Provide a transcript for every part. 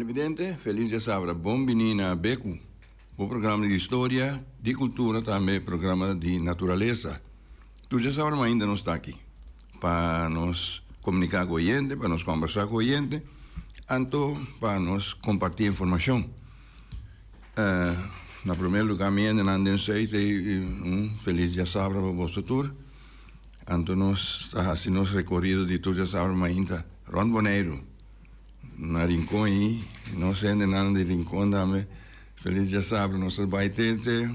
Televidente, felis djasabra. Bon bini na Beku, bo programa di historia, di kultura, tambe programa di naturalesa. Tur djasabra mainta nos ta aki pa nos komuniká ku oyente, pa nos kòmbersá ku oyente, anto pa nos kompartí informashon. Na promé lugá mi hendenan den Zuid ei un felis djasabra pa boso tur. Anto nos ta hasi nos rekorido di tur djasabra mainta rònt Boneiru. Na Rincon ei, nos hendenan di Rincon tambe felis djasabra. Nos ta bai te te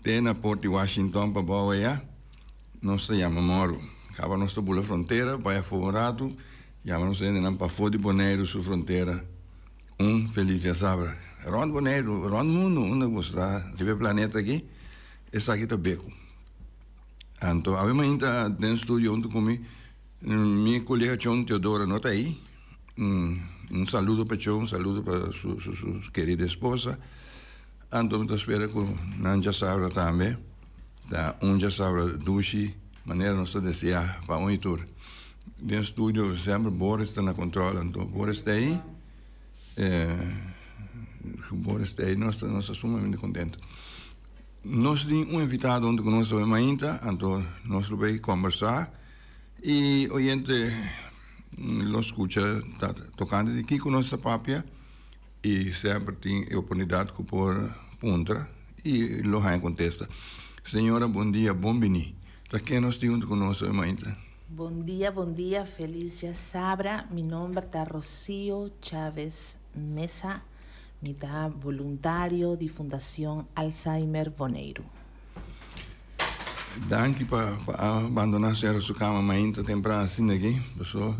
te na port di Washington pa bou aya. Nos ta yama mòru. Kaba nos ta bula frontera bai afó un ratu, yama nos hendenan pafó di Boneiru su frontera. Un felis djasabra. Rònt Boneiru, rònt mundu unda ku bo sta riba e planeta aki, esaki ta beku. Anto awe mainta den studio huntu ku mi, mi kolega Chon Teodoro no ta ei. Un saludo pa Chon, un saludo pa su su su kerida esposa. Anto mi ta spera ku nan djasabra tambe ta un djasabra dushi manera nos ta deseá pa un i tur. Den studio semper Boris ta na control anto Boris ta ei Boris ta ei nos ta nos ta sumamente contento. Nos tin un invitado hunto cu nos awe mainta anto nos lo bay combersa y oyente lo scucha ta tocante di kico nos ta papia y semper tin e oportunidad cu por puntra y lo haya contesta. Señora bon dia bon bini ta ken nos tin hunto cu nos awe mainta? Bon dia bon dia felis djasabra mi nomber ta Rocio Chavez Mesa mi ta boluntario di Fundacion Alzheimer Boneiru. Danki pa pa a bandona sera su cama mainta tempran asina aki paso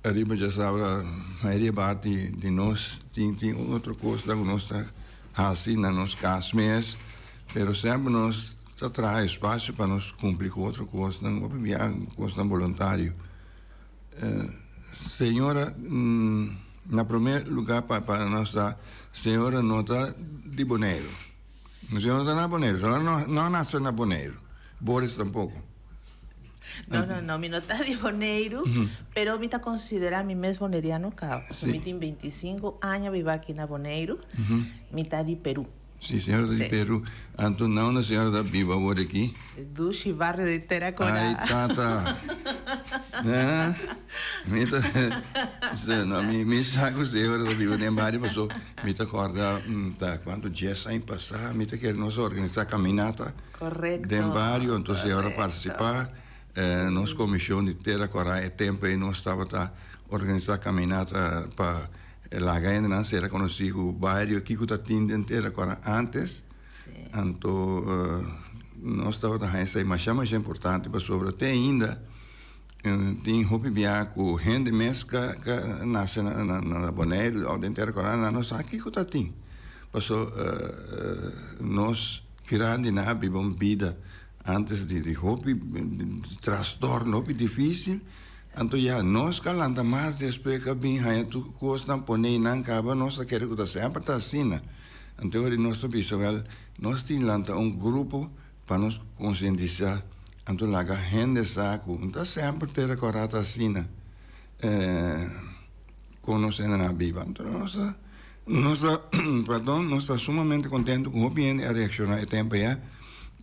ariba djasabra mayoria parti di nos tin tin otro cosnan cu nos ta haci na nos cas mes pero semper nos Ta traha espasio pa nos kumpli ku otro kosnan, hopi bia kosnan boluntario. Señora, na promé lugá pa pa nos ta, señora no ta di Boneiru. Señora no ta na Boneiru, señora no no a nase na Boneiru, Boris tampoko. No, no, no, mi no ta di Boneiru, pero mi ta konsiderá mi mes boneriano kaba. Mi tin 25 aña biba aki na Boneiru, mi ta di Perú. Si, señora ta di Peru. Anto na unda señora ta biba awor aki? Dushi barrio di Tera Cora. Ay tata. Eh? Mi ta no, mi mi sa ku señora ta biba den bario paso mi ta korda ta kuantu dies aña pasá mi ta kere nos a organisá kaminata. Korekto. Den bario anto señora partisipá. Nos komishon di Tera Cora e tempu ei nos tabata organisá kaminata pa E laga hendenan sera konosí ku bario kiko ta tin den tera ku ora ántes. Anto nos tabata haña esei masha masha importante pasobra te ainda tin hopi bia ku hende mes ka ka nase na na Boneiru òf den tera kòrá nan no sa kiko ta tin. Paso nos grandinan a biba un bida ántes di hopi trastorno hopi difísil. Anto ya, nos ka lanta mas despues ka bin haña tur kosnan pone i nan kaba, nos ta kere ku ta semper ta asina. Anto ora nos ta bisa, wèl, nos tin lanta un grupo pa nos konsientisá, anto laga hende sa ku no ta semper tera kòrá ta asina kon nos hendenan a biba. Anto nos ta, nos ta, pardon, nos ta sumamente kontentu ku hopi hende a reakshoná e tempu ayá.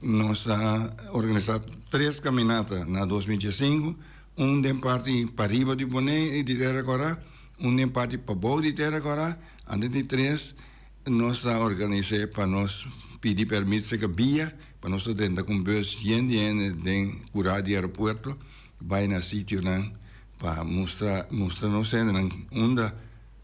Nos a organisá tres kaminata na 2015. Un den parti pariba di Bonei di Tera Kòrá, un den parti pabou di Tera Kòrá, antes di tres nos a organis'é pa nos pidi pèrmit serka bia pa nos ta drenta ku un bùs yen di hende den kurá di aeropuerto bai na sitionan pa mustra mustra nos hendenan unda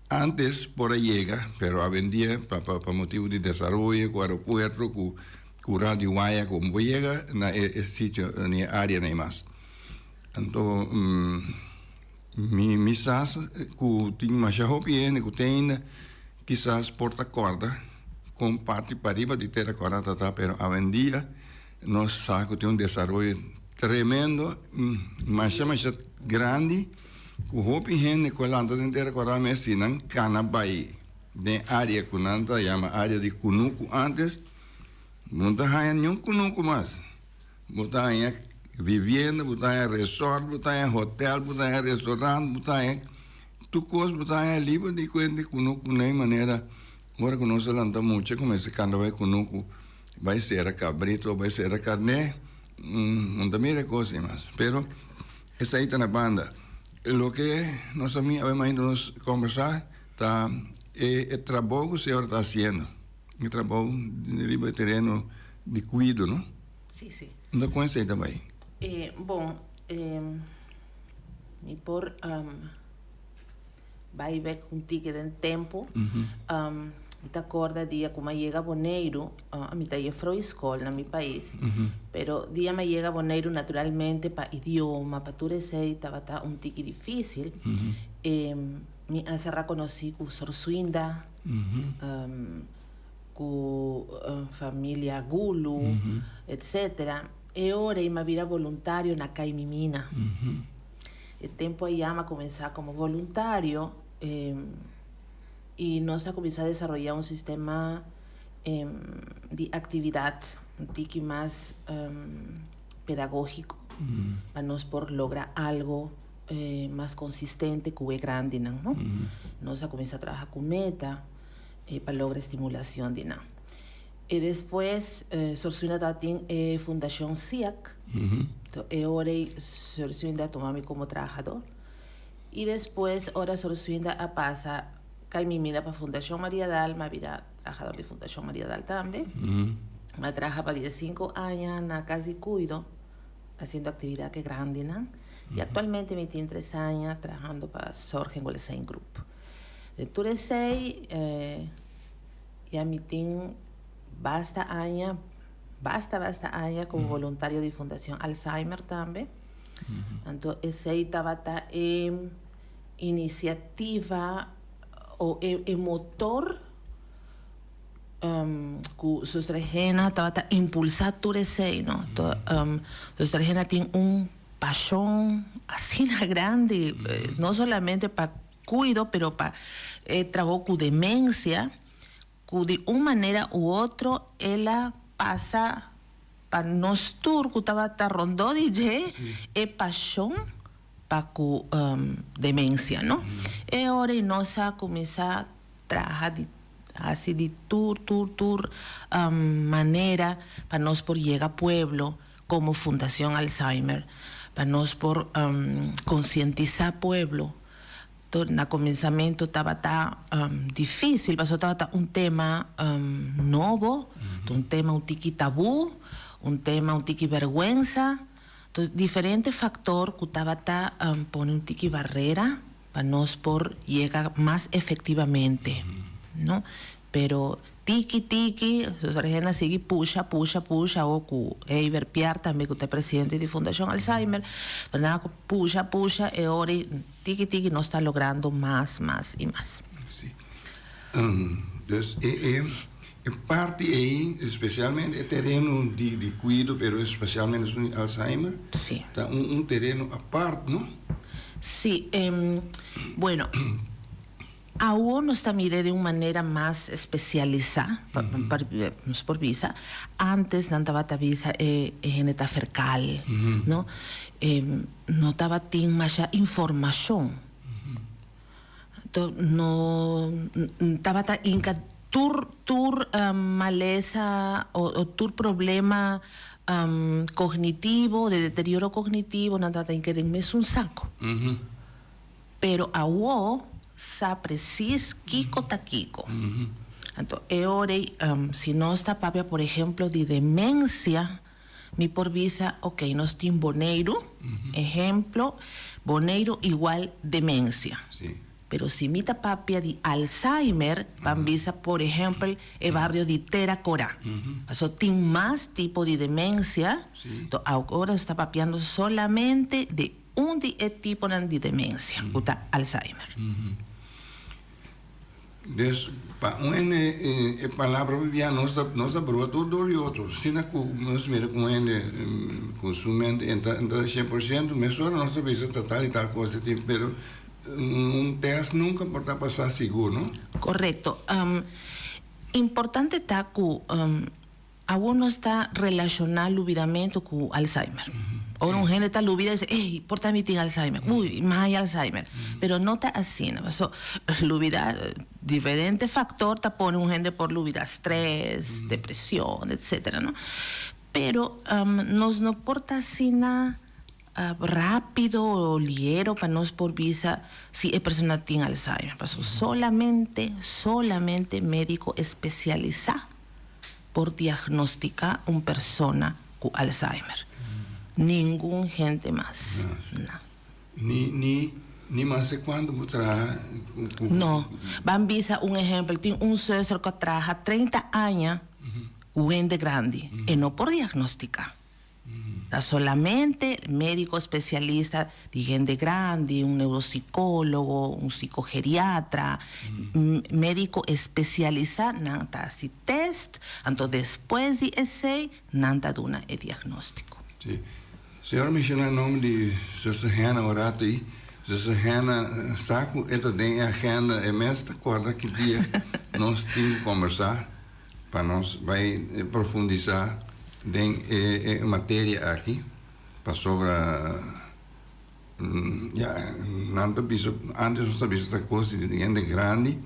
antes por a yega pero awendia pa pa motibu di desaroyo ku aeropuerto ku kurá di waya ku bo yega na e sitio na e áreanan mas. Anto mi mi sa ku tin masha hopi hende ku te ainda kisas por ta kòrda kon parti pariba di Tera Kòrá ta ta, pero awendia nos sa ku tin un desaroyo tremendo, masha masha grandi ku hopi hende ku a lanta den Tera Kòrá mes si nan kana bai den área ku nan ta yama área di kunuku antes, no ta haña niun kunuku mas. Bo ta haña vivienda, bo ta haña resort, bo ta haña hotel, bo ta haña restaurant, bo ta haña. Tur kos bo ta haña liber di kuenta kunuku na e manera ora ku nos a lanta mucha kuminsá kanta bai kunuku bai sera kabrito bai sera karné no ta mira e kos ei mas pero esei ta na banda loke nos a mira awe mainta nos kombersá ta e trabou ku señor ta hasiendo e trabou riba e tereno di kuido no unda kon esei ta bai. Bon Mi por bai bek un tiki den tempu. Mi ta korda dia ku mi a yega Boneiru, mi ta yefrou di skol na mi pais, pero dia mi a yega Boneiru naturalmente pa idioma, pa tur esei tabata un tiki difisil. Mi a sera konosí ku Sor Swinda, ku familia Gulu, etsetera. E ora ei m'a bira boluntario na Kaimimina. E tempu ayá m'a kuminsá komo boluntario i nos a kuminsá desaroyá un sistema di aktividat un tiki mas pedagógiko pa nos por logra algo mas konsistente ku e grandinan, no. Nos a kuminsá traha ku meta pa logra stimulashon di nan. I despues Sor Swinda tabatin e fundashon SIAC. Enton e ora ei Sor Swinda a tuma mi komo trahador. I despues ora Sor Swinda a pasa kai mi mina pa Fundashon Maria Daal, mi a bira trahador di Fundashon Maria Daal tambe. Mi a traha pa diesinku aña na Kas di Kuido hasiendo aktividat ku e grandinan. I aktualmente mi tin tres aña trahando pa Zorg en Welzijn Groep. Den tur esei. Ya mi tin basta aña, basta basta aña como voluntario di Fundacion Alzheimer tambe. Anto esey tabata e iniciativa o e e motor cu Zuster Hena tabata impulsa tur esey no. Zuster Hena tin un pasion asina grandi, no solamente pa Cuido, pero pa e trabou cu demencia, cu di un manera u otro el a pasa pa nos tur cu tabata rondó di dje e pasion pa cu demencia, no? E ora ei nos a cuminsa traha di haci di tur, tur, tur manera pa nos por yega pueblo como Fundacion Alzheimer, pa nos por concientisa pueblo. Na kuminsamentu tabata difísil pasobra tabata un tema nobo, un tema un tiki tabú, un tema un tiki bèrgwensa. Entonces diferente faktor ku tabata pone un tiki barera pa nos por yega mas efektivamente, no? Pero tiki tiki Suster Hena sigui pusha pusha pusha awo ku Eiber Piar tambe ku ta e presidente di Fundashon Alzheimer nan a pusha pusha e ora ei tiki tiki nos ta logrando mas mas i mas. Si. Dus e e e parti ei especialmente e tereno di di kuido pero especialmente esun di Alzheimer Si. ta un un tereno apart no? Si bueno. Awor nos ta mira di un manera mas especialisa, nos por bisa. Antes nan tabata bisa e hende ta fercal, no? No tabatin masha informacion. Anto no tabata inca tur tur malesa o tur problema cognitivo, de deterioro cognitivo, nan tabata inca den mesun saco. Pero awo sa precies kico ta kico. Anto e ora ei, si nos ta papia por ehemplo di demencia, mi por bisa, ok, nos tin Boneiru, ehemplo, Boneiru igual demencia. Pero si mi ta papia di Alzheimer, ban bisa por ehempel e barrio di Tera Cora. Pasobra tin mas tipo di demencia, anto awor nos ta papiando solamente di Un di e tiponan di demensia ku ta Alzheimer. Dus pa un hende e palabra bibia nos ta nos ta brua tur dor di otro. Asina ku nos mira ku un hende ku su mente e ta 100% mesora nos ta bisa ta tal i tal kos e tin pero un tèst nunka por ta pasá sigur no. Korekto. Importante ta ku Awor nos ta relashoná lubidamentu ku Alzheimer. Ora un hende ta lubida dice, ey, por ta mi tin Alzheimer, uy, mi haya Alzheimer. Pero no ta asina, paso lubida, diferente factor ta pone un hende por lubida, stress, depresion, etcetera, no? Pero nos no por ta asina rapido o liero pa nos por bisa si e persona tin Alzheimer, paso solamente, solamente medico especialisa por diagnostica un persona cu Alzheimer. Ningun hende mas. No. Ni, ni, ni mas cuando bo traha cu. No. Ban bisa un ehempel, tin un zuster cu a traha 30 aña cu hende grandi e no por diagnostica. Ta solamente medico especialista di hende grandi, un neuropsicologo, un psicogeriatra, medico especialisa nan ta haci test, anto despues di esey nan ta duna e diagnostico. Si. Señor a menciona nomber di Zuster Hanna un rato ey. Zuster Hanna sa cu e ta den e agenda, e mes ta corda ki dia nos tin cu combersa pa nos bai profundisa den e materia aki, pasobra ya nan ta bisa, antes nos ta bisa ta cos di hende grandi,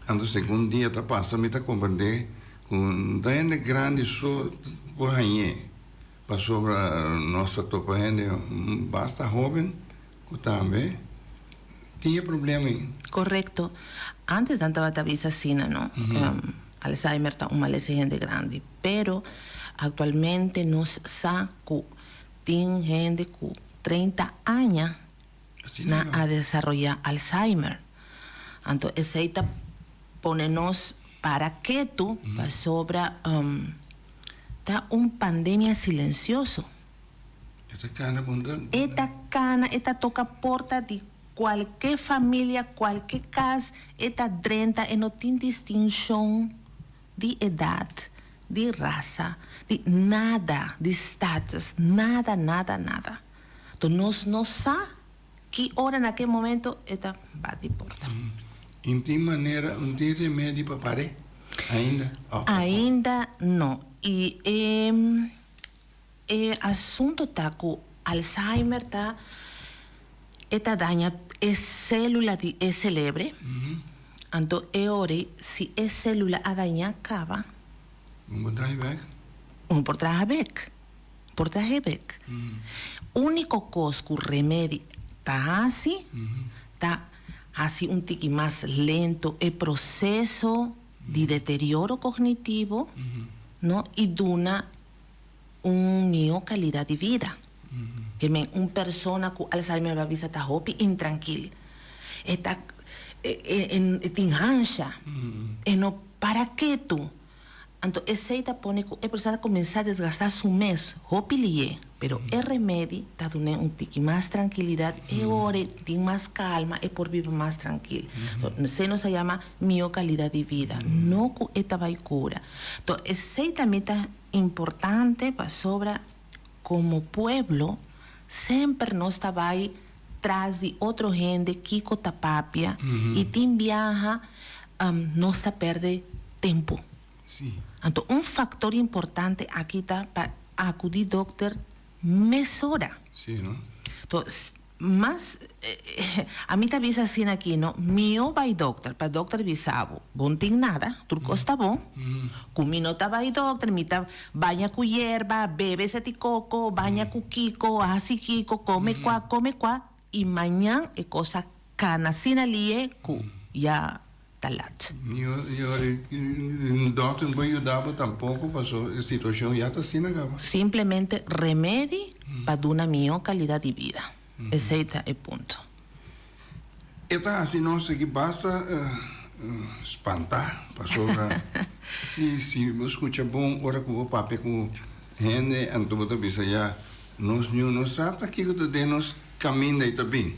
anto segun dia ta pasa mi ta comprende cu no ta hende grandi so por hañ'é, pasobra nos ta topa hende basta hoben cu tambe tin e problema ei. Correcto. Antes nan tabata bisa asina, no? Alzheimer ta un malesa di hende grandi, pero actualmente nos sa cu tin hende cu 30 aña nan a desaroya Alzheimer. Anto esey ta pone nos para ketu pasobra ta un pandemia silencioso. E ta cana bondad. E ta cana, e ta toca porta di cualke familia, cualke cas, e ta drenta, e no tin distincion di edad, di rasa, di nada, di status, nada, nada, nada. Enton nos no sa ki ora na ke momento e ta bati porta. Y tin manera, no tin remedi pa par'é ainda? Ainda no. Y e. E asunto ta cu Alzheimer ta e ta daña e celula di e celebre, anto e ora si e celula a daña caba. Un por traha bek. Un por traha bek, por traha bek. Unico cos cu remedi ta haci ta haci un tiki mas lento e proceso di deterioro cognitivo, no, y duna un mihó kalidat di vida. Ke men un persona ku Alzheimer ba bisa ta hopi intrankil. E ta e tin hansha, e no para ketu. Anto esei ta pone ku e persona ta kuminsá desgastá su mes hopi lié, pero e remedi ta dun'é un tiki mas trankilidat, e ora e tin mas kalma, e por biba mas trankil. Esei nos a yama mihó kalidat di vida, no ku e ta bai kura. Anto esei tambe ta Importante pasobra como pueblo semper nos ta bay tras di otro hende kico ta papia y tin biaha nos ta perde tempo. Anto un factor importante aki ta pa acudi dokter mesora. Mas ami ta bisa asina aki no, mihó bai dokter pa dokter bisa bo, bo no tin nada, tur kos ta bon, ku mi no ta bai dokter, mi ta baña ku yerba, bebe seti koko, baña ku kiko, hasi kiko, kome kua, kome kua, i mañan e kos a kana asina lié ku ya ta lat. Ni dokter no por yuda bo tampoco paso e situacion ya ta asina caba. Simplemente remedi pa duna mihó calidad di bida. Esey ta e punto. E ta haci nos aki basta spanta pasobra si si bo scucha bon ora cu bo papia cu hende anto bo ta bisa ya nos niun no sa ta kico ta den nos caminda y ta bin.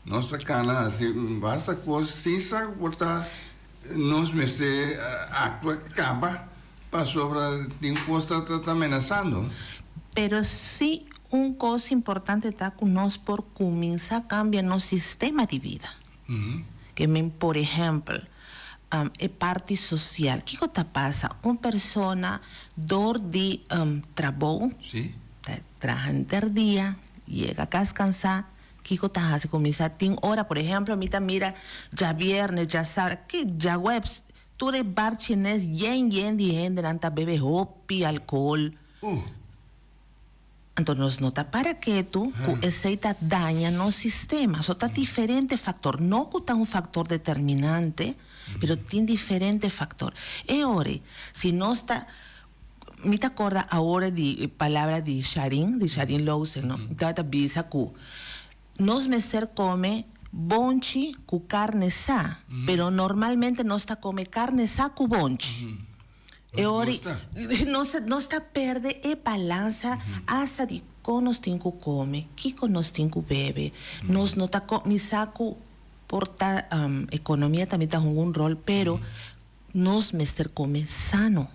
Nos ta kana hasi basta kos sin sa ku por ta nos mester aktua kaba pasobra tin kos ta ta menasando. Pero si un kos importante ta ku nos por kuminsá kambia nos sistema di bida. Ke men por ehèmpel e parti sosial. Kiko ta pasa? Un persona dor di trabou. Traha henter dia, yega kas kansá, kiko ta hasi kuminsá tin ora, por ehèmpel mi ta mira djabièrnè, djasabra, ki djaweps, tur e bar chines yen yen di hendenan ta bebe hopi alkohol. Anto nos no ta para ketu ku esei ta daña nos sistema. So ta diferente faktor, no ku ta un faktor determinante, pero tin diferente faktor. E ora, si nos ta Mi ta corda awor di palabra di Sharin, di Sharin Lowsen, no? Mi tabata bisa cu nos mester come bonchi cu carne sa, pero normalmente nos ta come carne sa cu bonchi. E ora nos nos ta perde e balansa hasta di con nos tin cu come, kico nos tin cu bebe. Nos no ta mi sa cu por ta economia tambe ta hunga un rol, pero Nos mester come sano.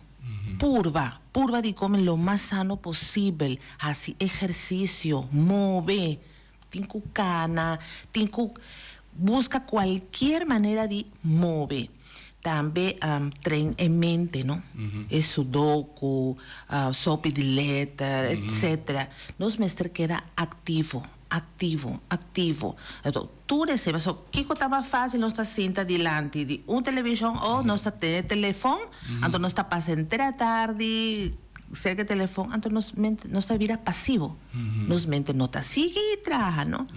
Purba, purba di come lo mas sano posibel. Haci ehercicio, move. Tin cu cana, tin cu busca cualkier manera di move. Tambe train e mente, no? E sudoku, sopi di letter, etcetera. Nos mester keda activo. Aktivo, aktivo. Anto, tur esei, pasobra kiko ta mas fásil nos ta sinta dilanti di un televishon o nos ta tene telefòn, anto nos ta pasa henter atardi serka e telefòn, anto nos mente, nos ta bira pasivo. Nos mente no ta sigui traha, no.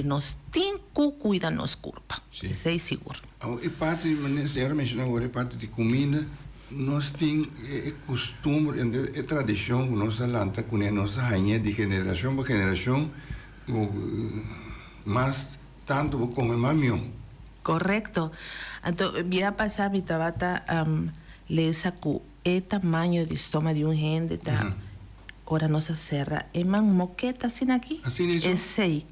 Nos tin ku kuida nos kurpa, esei sigur. Awor e parti, manera señora menshoná awor, e parti di kuminda, nos tin e kustumber, e tradishon ku nos a lanta kuné, nos a hañ'é di generashon pa generashon, ku mas tantu bo kome mas mihó. Korekto. Anto bia pasá mi tabata lesa ku e tamaño di stoma di un hende ta ora nos a sera e man moketa asina aki, esei.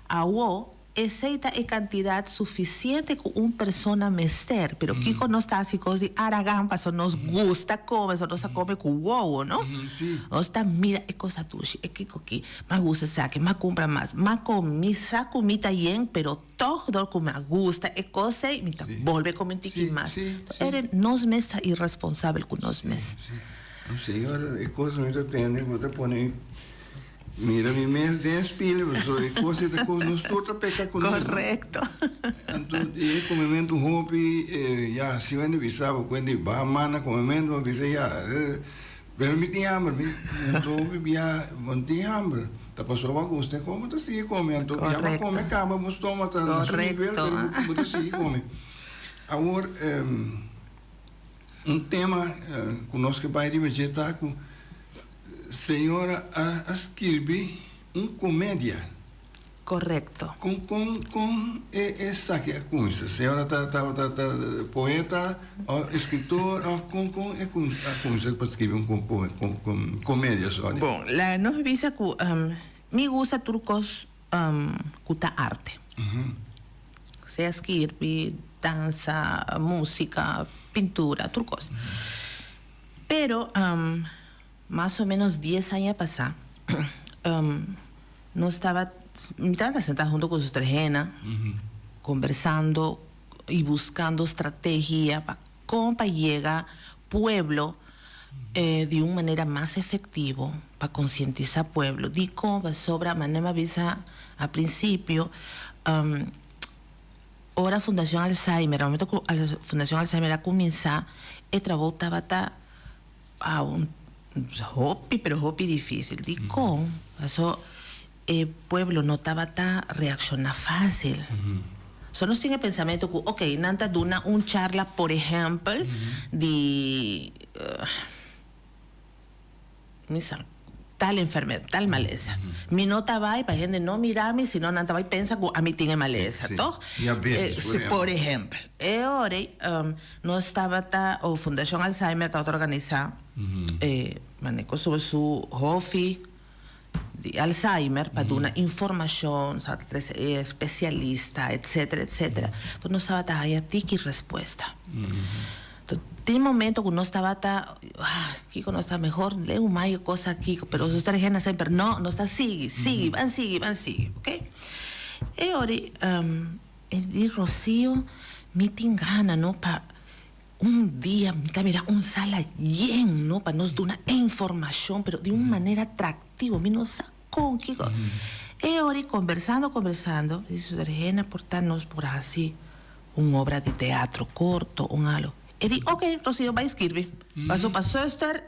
Awo Esei ta e kantidat sufisiente ku un persona mester. Pero kiko nos ta hasi kos di aragan pasobra nos gusta kome, pasobra nos ta kome ku wowo, no? Nos ta mira e kos ta dushi, e kiko ki, m'a gusta esaki, m'a kumpra mas, m'a kome, mi sa ku mi ta yen, pero tòg dor ku mi a gusta e kos ei, mi ta bolbe kome un tiki mas. Ere nos mes ta iresponsabel ku nos mes. Señor, e kos mi ta tende, bo ta pone. Mira mi mes den e spil, pasobra e kos ei ta kos nos tur ta peka kuné. Korekto. Anto e komementu hopi, ya, si wende bisa bo kuende ba mana komementu, bo bisa ya, pero mi tin hamber, mi anto hopi bia bo no tin hamber, ta pasobra bo a gusta e kome bo ta sigui kome, anto ya bo a kome kaba bo stoma ta na su nivel, pero bo ta sigui kome. Awor, un tema ku nos ke bai riba dje ta ku. Señora a skirbi un comedia. Correcto. Con con con e esaki a cuminsa? Señora ta tabata ta poeta of escritor of con con e a cuminsa pa skirbi un comedia sorry? Bon, la nos bisa cu mi gusta tur cos cu ta arte. Sea skirbi, dansa, musica, pintura, tur cos. Pero mas o menos dies aña pasá nos taba mi tabata sentá hunto ku Zuster Hena kombersando i buskando strategia pa kon pa yega pueblo di un manera mas efektivo pa konsientisá pueblo. Dikon? Pasobra manera mi a bisa a prinsipio Ora Fundacion Alzheimer, al momento cu Fundacion Alzheimer a cuminsa, e trabou tabata hopi pero hopi dificil. Dicon? Paso e pueblo no tabata reacciona facil. So nos tin e pensamento cu ok, nan ta duna un charla por ehempel di. Mi sa tal enfermedad, tal malesa. Mi no ta bai pa hende no mira mi, sino nan ta bai pensa ku ami tin e malesa, tog? Diabetes, por ehempel. Por ehempel. E ora ei nos tabata, o Fundashon Alzheimer tabata organisá e mane ku su su hofi di Alzheimer pa duna informashon, nos tabata trese e spesialista, etcetera, etcetera. Enton nos tabata haña tiki respuesta. Tin momento ku nos tabata, ah, kiko nos ta mehor leu mai e kos aki, pero nos ta rehena semper, no, nos ta sigui, sigui, ban sigui, ban sigui, ok. E ora e di Rocío, mi tin gana, no, pa un dia mi ta mira un sala yen, no, pa nos duna e informashon, pero di un manera atractivo, mi no sa. Kon kiko? E ora i kombersando kombersando, di Zuster Hena por ta nos por hasi un obra di teatro korto, un alo. E di, ok, Rocío, bai skirbi. Paso pa zuster,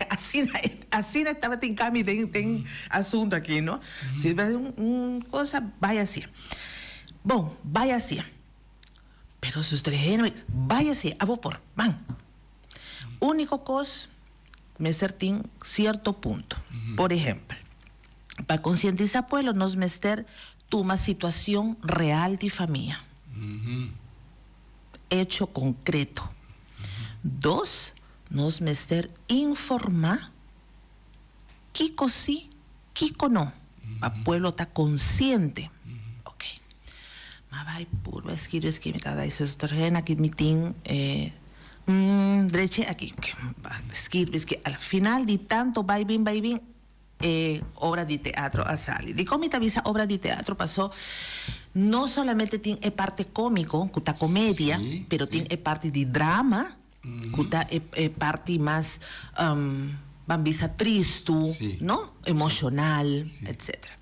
asina asina e tabatin kami den den asunto aki, no? Si un un cosa, bai hasié. Bon, bai hasié. Pero Zuster Hena, bai hasié, abo por, ban. Úniko kos, mester tin sierto punto. Por ehempel, pa konsientisá pueblo nos mester tuma situashon real di famia. Echo konkreto. Dos, nos mester informá kiko sí, kiko no, pa pueblo ta konsiente. Ok. M'a bai purba skirbi skirbi, mi ta dai Zuster Hena aki mi tin e drechi aki. Skirbi skirbi, al final di tanto bai bin bai bin e obra di teatro a sali. Dikon mi ta bisa obra di teatro? Paso no solamente tin e parte komiko ku ta komedia, pero tin e parti di drama ku ta e e parti mas ban bisa tristu, no? Emoshonal, etcetera.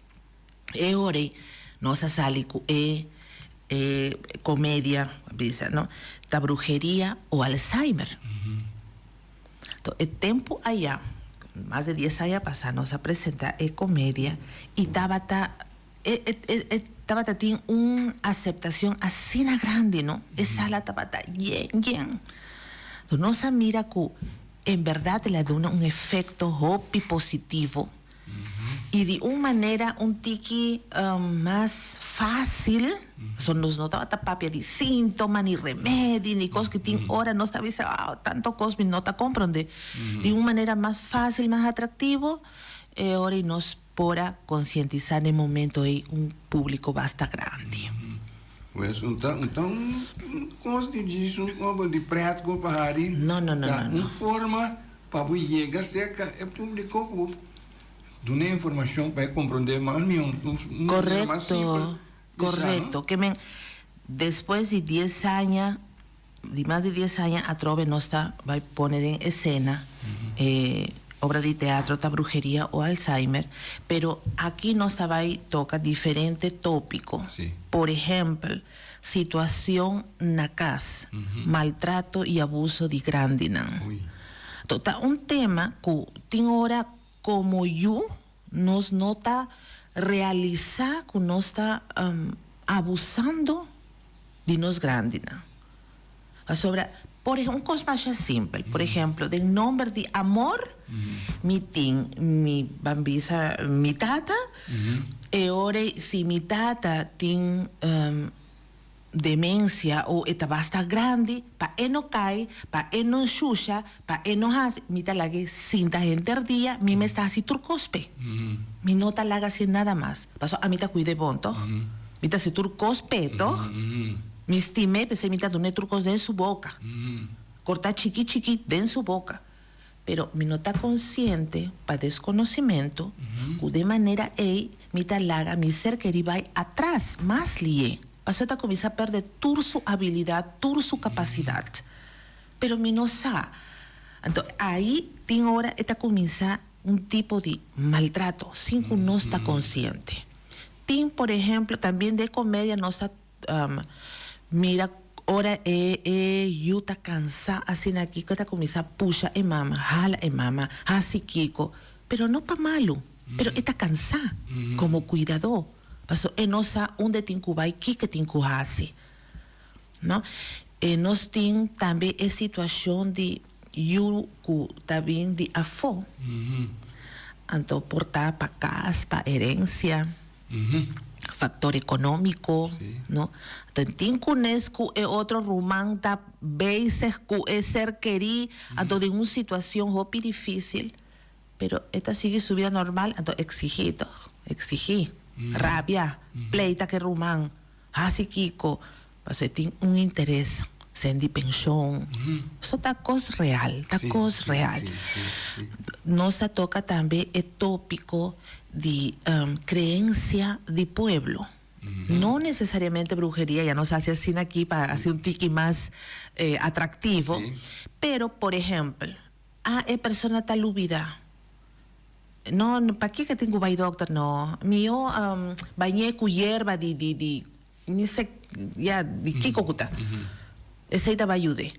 E ora ei nos a sali ku e e komedia, bisa no, ta bruheria o Alzheimer. Enton e tempu aya, mas di dies aña pasá nos a presentá e komedia i tabata e e e tabata tin un aseptashon asina grandi no, e sala tabata yen yen. Enton nos a mira ku en bèrdat el a duna un efekto hopi positivo I di un manera un tiki mas fácil, pasobra nos no tabata papia di síntoma ni remedi ni kos ku tin ora nos ta bisa ah tanto kos mi no ta komprondé. Di un manera mas fácil, mas atraktivo, e ora ei nos por a konsientisá den momento ei un públiko basta grandi. Pues un ta un ta un kos di djis un kobo di prèt ku pa hari. No, no, no, Ta no, no. un forma Pa bo yega serka e públiko ku bo duna e informashon pa e komprondé mas mihó, un manera mas simpel Korekto, di sa, no? korekto. Ke men despues di dies aña, di mas di dies aña atrobe nos ta bai pone den esena e obra di teatro ta Brujeria o Alzheimer, pero aki nos ta bai toka diferente tópiko. Por ehèmpel, Situacion na cas, maltrato y abuso di grandinan. To ta un tema cu tin ora como yu nos no ta realisa cu nos ta abusando di nos grandinan. Pasobra, por un cos masha simpel, por ehemplo, den nomber di amor mi tin mi ban bisa mi tata, e ora si mi tata tin demencia o e ta basta grandi, pa e no cay, pa e no shusha, pa e no haci, mi ta laga e sinta henter dia, mi mes ta haci tur cos p'e. Mi no ta laga haci nada mas, pasobra ami ta cuida e bon, toch? Mi ta haci tur cos p'e, toch? Mi stim'é, p'esei mi ta dun'é tur kos den su boka. Kortá chiki chiki den su boka. Pero mi no ta konsiente, pa deskonosimentu, ku den manera ei mi ta laga mi ser kerí bai atras mas lié. Pasobra e ta kuminsá pèrdè tur su abilidat, tur su kapasidat. Pero mi no sa. Anto ai tin ora e ta kuminsá un tipo di maltrato sin ku nos ta konsiente. Tin, por ehemplo, tambien den komedia nos ta Mira ora e e yu ta cansá asina kiko ta cuminsa pusha e mama, hala e mama, haci kiko, pero no pa malu, pero e ta cansá como cuidadó, paso e no sa unda e tin cu bay, kiko e tin cu haci, no. E nos tin tambe e situacion di yu cu ta bin di afó, anto por ta pa cas, pa herencia. Factor economico, no? Anto tin cunes cu e otro ruman ta bezig cu e ser keri, anto den un situacion hopi dificil, pero e ta sigui su vida normal, anto exigi toch, exigi, rabia, pleita cu e ruman, haci kico, Pasobra e tin un interes sen di penshon. So ta kos real, ta kos real. Nos ta toka tambe e topiko di creencia di pueblo. No necesariamente bruheria, ya nos hasi asina aki pa hasi un tiki mas atractivo, pero por ehempel, ah e persona ta lubida. No, pakiko tin ku bai dòkter? No, mihó bañ'é ku yerba di di di mi sa ya di kiko ku ta. Esei ta bai yud'é.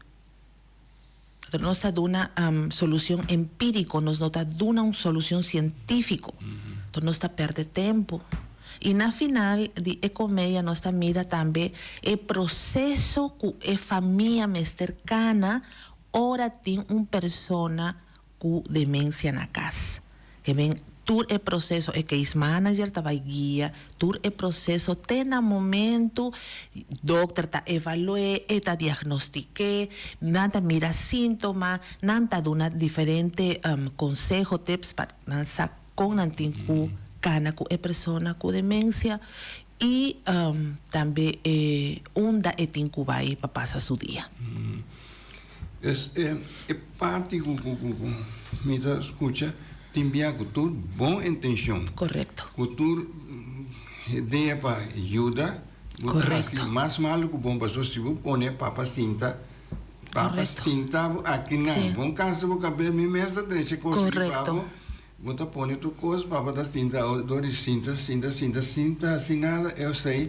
Pero nos ta duna solucion empirico, nos no ta duna un solucion cientifico. Enton nos ta perde tempo. Y na final di e comedia nos ta mira tambe e proceso cu e famia mester cana ora tin un persona cu demencia na cas. Ke men tur e proceso e case manager ta bay guia tur e proceso te na momento dokter ta evalu'e, e ta diagnostik'e, nan ta mira sintoma, nan ta duna diferente conseho, tips pa nan sa con nan tin cu cana cu e persona cu demencia y tambe e unda e tin cu bay pa pasa su dia. Es e e parti ku ku ku ku mi ta skucha tin bia ku tur bon intenshon. Korekto. Ku tur idea pa yuda, bo ta hasi mas malu ku bon pasobra si bo pone papa sinta, papa sinta bo akinan, bon kansa bo kabes, mi mes ta drecha kos aki pa bo, bo ta pone tur kos, papa ta sinta dor di sinta sinta sinta sinta hasi nada, esei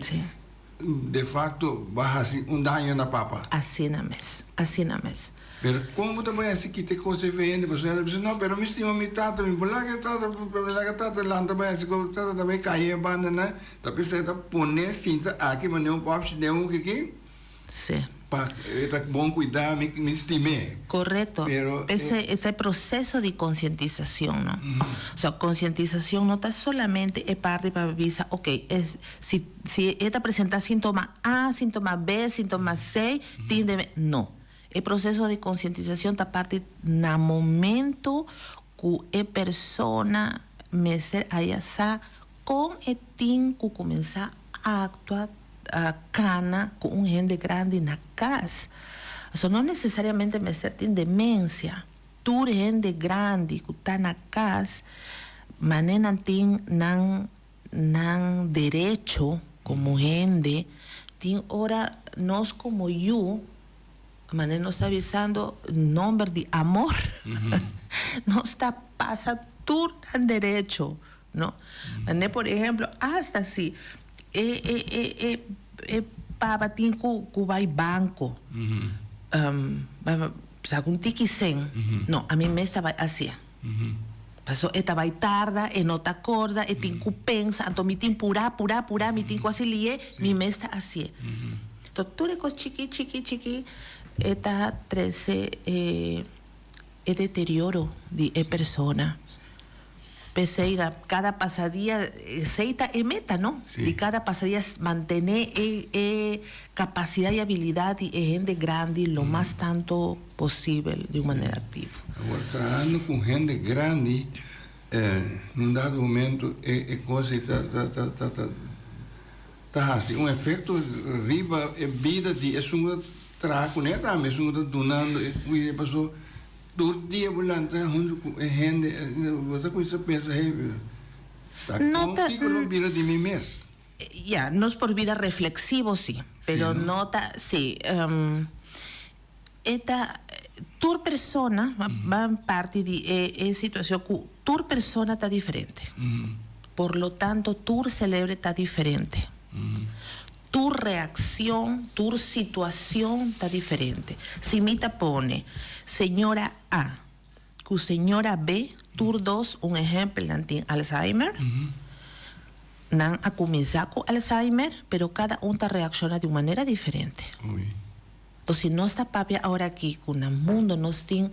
De facto bo a haci un daño na papa. Asina mes, asina mes. Pero con bo ta bay haci kita e cos ei fe hende? Pasobra hende ta bisa, no, pero mi stima mi tata, mi por laga e tata, mi laga tata lanta bay haci cos, tata ta bay cay e banda nan, ta bisa e ta pone sinta aki manera un popshi den hoek aki. Sí. Pa e ta bon cuida mi, mi stim'é. Correcto. Pero e. Ese es e proceso di concientisacion, no? O sea, concientisacion no ta solamente e parti pa bisa, ok, e si si e ta presenta sintoma A, sintoma B, sintoma C, tin debe, no. E proceso di concientisacion ta parti na momento cu e persona mester haya sa Kon e tin ku kuminsá aktua kana ku un hende grandi na kas? Pasobra no nesesariamente mester tin demensia. Tur hende grandi ku ta na kas, manera nan tin nan nan derecho komo hende, tin ora nos komo yu, manera nos ta bisando nomber di amor, nos ta pasa tur nan derecho. No. Mane por ehemplo hasta si e e e e e papa tin ku ku bai banco sa ku un tiki sen no ami mes ta bai hacié paso e ta bai tarda e no ta corda e tin ku pensa anto mi tin pura pura pura mi tin ku haci lié mi mes ta hacié to tur e cos chiki chiki chiki e ta trece e e deterioro di e persona. P'esei na kada pasadia, esei ta e meta, no? Di kada pasadia mantené e e kapasidat i abilidat di e hende grandi lo mas tantu posibel di un manera aktivo. Awor, trahando ku hende grandi, na un dado momento e e kos ei ta ta ta ta ta ta hasi un efekto riba e bida di esun ku ta traha kuné tambe, esun ku ta dunando e kuida pasobra Tur dia bo lanta huntu ku e hende, bo ta kuminsá pensa, hey, ta kon kiko lo bira di mi mes? Ya, nos por bira refleksivo sí, pero no ta, sí, e ta, tur persona, ban parti di e situashon ku tur persona ta diferente, por lo tanto tur selebre ta diferente. Tur reaccion, tur situacion ta diferente. Si mi ta pone señora A cu señora B, tur dos, un ehempel, nan tin Alzheimer, nan a cuminsa cu Alzheimer, pero cada un ta reacciona di un manera diferente. Entonces, si nos ta papia awor aki cu na mundo nos tin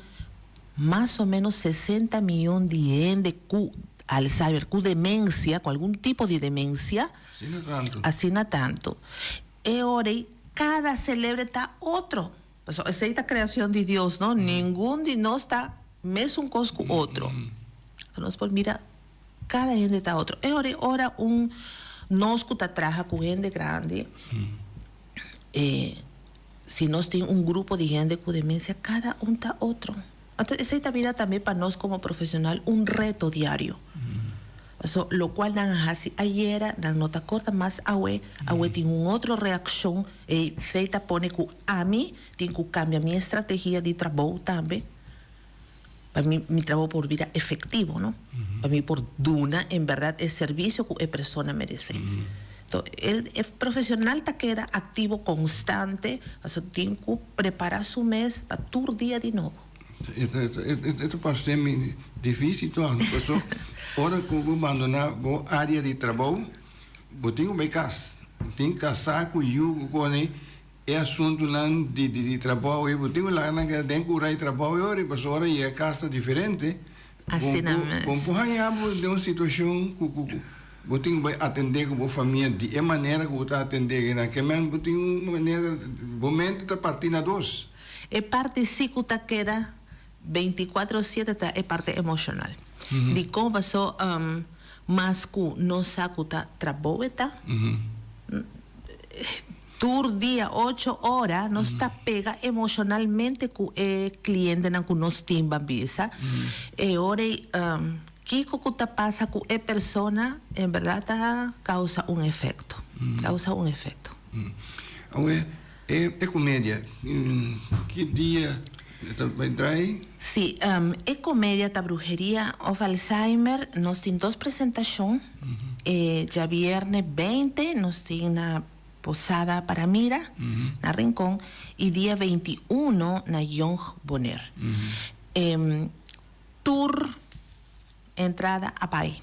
mas o menos 60 miyon di hende cu Alzheimer, cu demencia, cu algun tipo di demencia, Asina tantu. Asina tantu. E ora ei kada selebre ta otro. Pasobra esei ta kreashon di Dios, no? Ningun di nos ta mesun kos ku otro. Enton nos por mira kada hende ta otro. E ora ei ora un nos ku ta traha ku hende grandi, e si nos tin un grupo di hende ku demensia kada un ta otro. Anto esei ta bira tambe pa nos komo profesional un reto diario. Paso lokual nan a hasi ayera nan no ta korda mas awe, awe tin un otro reakshon, e esei ta pone ku ami tin ku kambia mi estrategia di trabou tambe. Pa mi mi trabou por bira efectivo, no? Pa mi por duna en berdad e servicio cu e persona merece. Enton el e profesional ta keda activo constante pasobra tin cu prepara su mes pa tur dia di nobo. E ta parse mi dificil toch, pasobra ora cu bo bandona bo area di trabou bo tin cu bay cas, tin casa cu yu cu cone. E asuntunan di di trabou ei bo tin ku laga nan keda den kura di trabou e ora ei pasobra ora yega kas ta diferente. Asina mes. Bo por haña bo den un situashon ku ku bo tin ku bai atendé ku bo famia di e manera ku bo ta atendé ku nan. Ke men bo tin un manera bo mente ta partí na dos. E parti si ku ta keda beintikuatro siete ta e parti emoshonal. Dikon paso mas ku nos sa ku ta trabou e ta. Tur dia ocho ora nos ta pega emocionalmente cu e clientenan cu nos tin ban bisa. E ora ei kico cu ta pasa cu e persona en berdad ta causa un efecto, causa un efecto. Awe e comedia ki dia ta bay draai? Si, e comedia ta Brujeria of Alzheimer, nos tin dos presentacion, e djabierne beinti nos tin na Posada Paramira na Rincon y dia 21 na Jong Bonaire. Tur entrada a bay.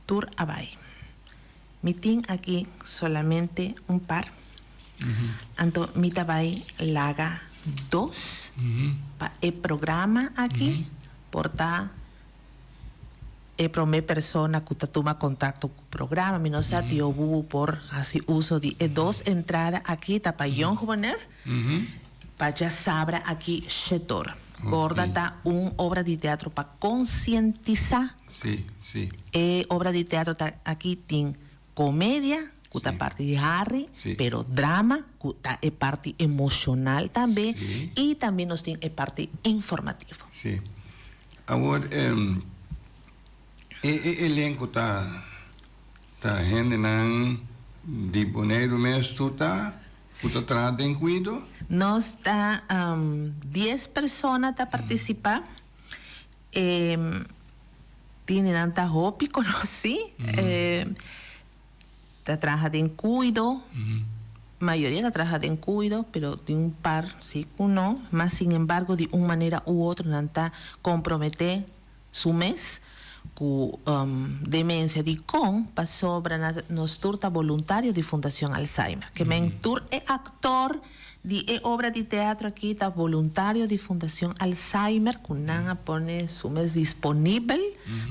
Tur a bay. Mi tin aki solamente un par. Anto mi ta bay laga dos pa e programa aki por ta E promé persona ku ta tuma kontakto ku programa mi no sa tio Bubu por hasi uso di e dos entrada aki ta pa Jong Bonaire pa djasabra aki Shetor. Korda ta un obra di teatro pa konsientisá. E obra di teatro ta aki tin komedia ku ta parti di hari pero drama ku ta e parti emoshonal tambe i tambe nos tin e parti informativo. Awor e e elenco ta ta hendenan di Boneiru mes tur ta ku ta traha den kuido? Nos ta dies persona ta partisipá. E tin di nan ta hopi konosí. Ta traha den kuido, mayoria ta traha den kuido, pero tin un par si ku no, mas sin embargo di un manera u otro nan ta komprometé su mes ku demensia. Dikon? Pasobra nos tur ta boluntario di Fundacion Alzheimer. Ke men tur e aktor di e obra di teatro aki ta boluntario di Fundacion Alzheimer ku nan a pone su mes disponibel,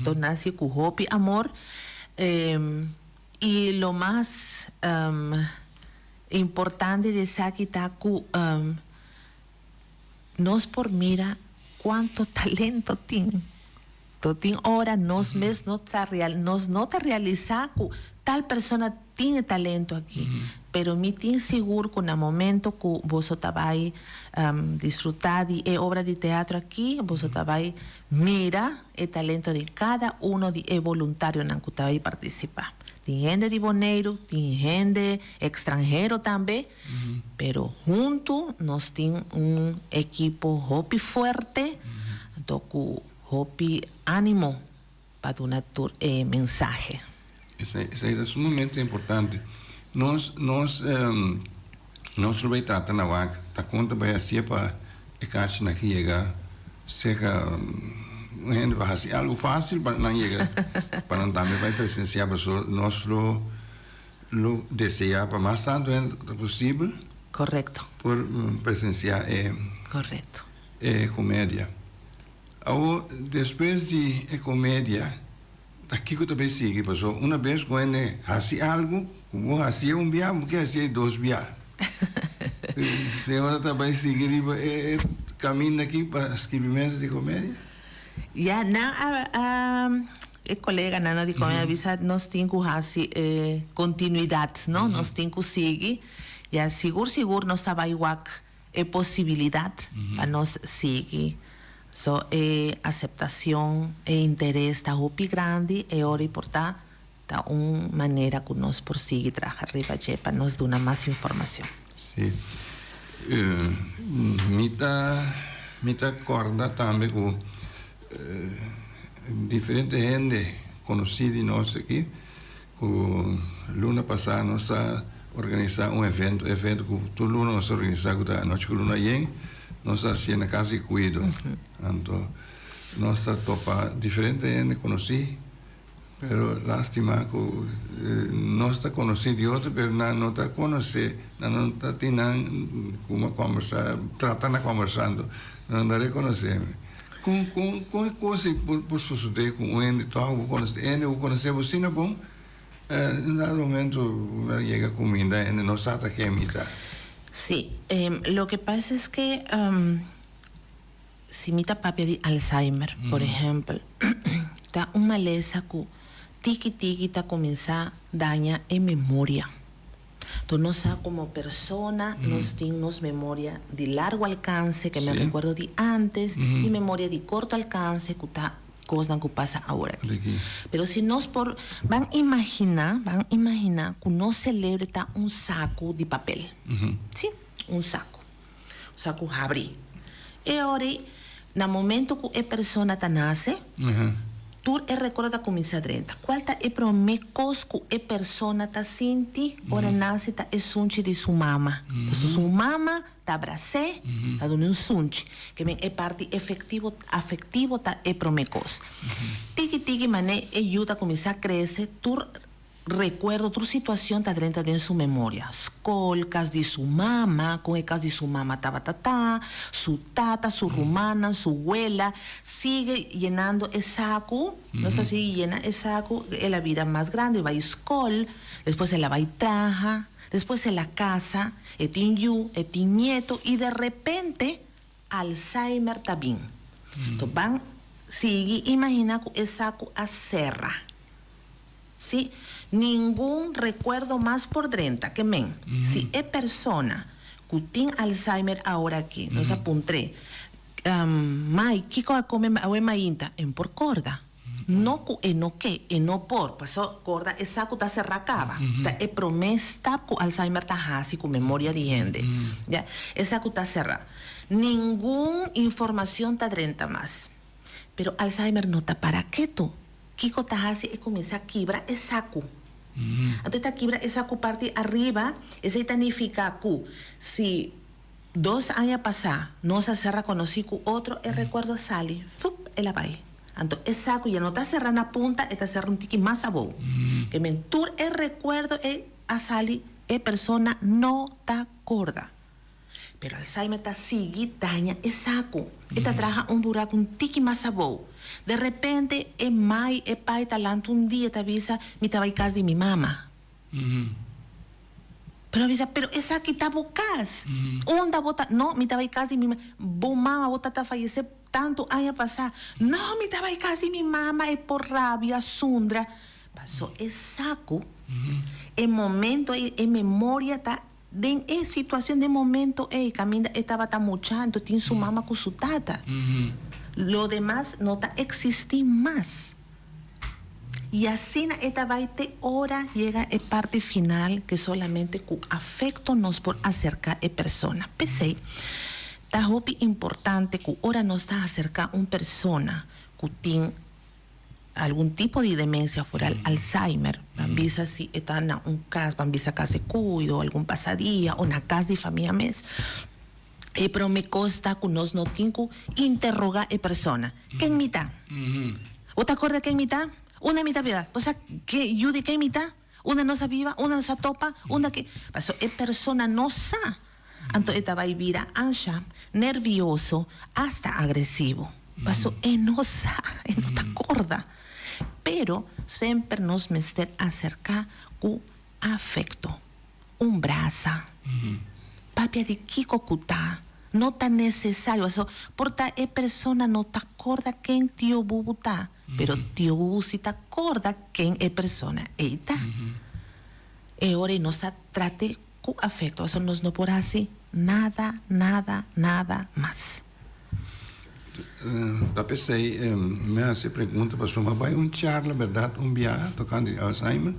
dor nan hasi ku hopi amor. Y lo mas importante di esaki ta cu nos por mira cuanto talento tin. To tin ora nos mes no ta real, nos no ta realisa cu tal persona tin e talento aki. Pero mi tin sigur cu na momento cu boso ta bay disfruta di e obra di teatro aki, boso ta bay mira e talento di kada uno di e boluntarionan ku ta bai partisipá. Tin hende di Boneiru, tin hende ekstranhero tambe, pero huntu nos tin un ekipo hopi fuerte, anto ku hopi ánimo pa duna tur e mensahe. Esei ta sumamente importante. Nos nos nos lo bai trata na wak ta kon ta bai hacié pa e kachinan aki yega serka un hende pa haci algo fácil pa nan yega pa nan tambe bai presenciá pasobra nos lo lo deseá pa mas tantu hende ku ta posibel Correcto. por presenciá e Correcto. e comedia. Awor despues di e comedia. Ta kiko ta bay sigui? Pasobra una bes ku hende hasi algu ku bo hasié un bia, bo ke hasié dos bia. Señora ta bay sigui riba e kaminda aki pa skirbimentu di komedia? Ya, nan a e koleganan no di komedia a bisa nos tin ku hasi e kontinuidat, no? Nos tin ku sigui. Ya, sigur sigur nos ta bay wak e posibilidat pa nos sigui. So e aseptacion, e interes ta hopi grandi, e ora y por ta ta un manera cu nos por sigui traha riba dje pa nos duna mas informacion. Sí. Mi ta. Mi ta kòrda tambe ku diferente hende konosí di nos aki ku luna pasá nos a organisá un evento, evento ku tur luna nos ta organisá ku ta Anochi ku Luna Yen, nos a hasié na Kas di Kuido. Anto nos ta topa diferente hende konosí. Pero lastima cu nos ta conoci di otro pero nan no ta conoce, nan no ta tin nan como combersa, trata na combersando, nan no ta reconoce mi. Con con con e cos ey por por sucede cu un hende toch bo conoce, e hende bo conoce bo asina bon, en dado momento bo a yega cuminda e hende no sa ta ken mi ta. Si, loke pasa es que Si mi ta papia di Alzheimer, por ehèmpel, ta un malesa ku tiki tiki ta kuminsá daña e memoria. Enton nos sa komo persona nos tin nos memoria di largo alkanse, ke men rekuerdo di ántes, i memoria di korto alkanse ku ta kosnan ku pasa awor aki. Pero si nos por ban imaginá, ban imaginá ku nos selebre ta un saku di papel. Sí, un saku. Saku habri. E ora ei, na momento ku e persona ta nase, tur e rekordo ta kuminsá drenta. Kual ta e promé kos ku e persona ta sinti ora e nase? Ta e sunchi di su mama. Pasobra su mama ta abras'é, ta dun'é un sunchi. Ke men e parti efektivo, afektivo ta e promé kos. Tiki tiki manera e yu ta kuminsá krese, tur Recuerdo tur situacion ta drenta den su memoria, scol, cas di su mama, con e cas di su mama tabata ta, su tata, su rumannan, su wela, sigue yenando e sacu, nos ta sigui yena e sacu, el a bira mas grandi, bay scol, despues el a bay traha, despues el a casa, e tin yu, e tin nieto y de repente Alzheimer ta bin. Enton ban sigui imagina cu e sacu a cera. Sí, ningun rekuerdo mas por drenta. Ke men, si e persona ku tin Alzheimer awor aki, nos a puntr'é, Mai, kiko a kome awe mainta? E no por korda. No ku e no ke, e no por. Paso korda e sa ku ta será kaba. Ta e promé stap ku Alzheimer ta hasi ku memoria di hende. Ya, e sa ku ta será. Ningun informashon ta drenta mas. Pero Alzheimer no ta para ketu. Kiko ta hasi e kuminsá kibra e saku. Anto e ta kibra e saku parti ariba, esei ta nifiká ku si dos aña pasá nos a ser rakonosí ku otro, e rekuerdo a sali, fup, el a bai. Anto e saku ya no ta será na punta, e ta será un tiki mas abou. Ke men tur e rekuerdo ei a sali, e persona no ta korda. Pero Alzheimer ta sigui daña e saku. E ta traha un buraku un tiki mas abou. De repente e mai, e pai ta lanta un dia ta bisa, mi ta bai kas di mi mama. Pero a bisa, pero esaki ta bo kas. Unda bo ta? No, mi ta bai kas di mi mama. Bo mama, bo tata a fayesé tantu aña pasá. No, mi ta bai kas di mi mama, e por rabia, sundra. Paso e saku, e momento ei, e memoria ta. Den e situacion, den momento ey, caminda e tabata mucha, anto tin su mama cu su tata. Lo demas no ta existi mas. Y asina e ta bay te ora yega e parti final que solamente cu afecto nos por acerca e persona. P'esey, ta hopi importante cu ora nos ta acerca un persona cu tin algun tipo di demencia foral Alzheimer, ban bisa si e ta na un cas, ban bisa cas di cuido, algun pasadia o na cas di famia mes, e prome cos ta cu nos no tin cu interroga e persona, ken mi ta? Bo ta acorda ken mi ta? Unda mi ta biba? Bo sa ke yu di ken mi ta? Unda nos a biba? Unda nos a topa? Unda ke? Pasobra e persona no sa. Anto e ta bai bira ansha, nervioso, asta agresivo. Paso e no sa, e no ta korda. Pero semper nos mester aserká ku afekto. Un brasa. Papia di kiko ku ta. No ta nesesario. Paso por ta e persona no ta korda ken tio Bubu ta, pero tio Bubu si ta korda ken e persona ei ta. E ora ei nos ta trat'é Ku afekto, pasobra nos no por hasi nada, nada, nada mas. Ta p'esei mi a hasi e pregunta pasobra mi a bai un charla bèrdat un biaha tokante di Alzheimer.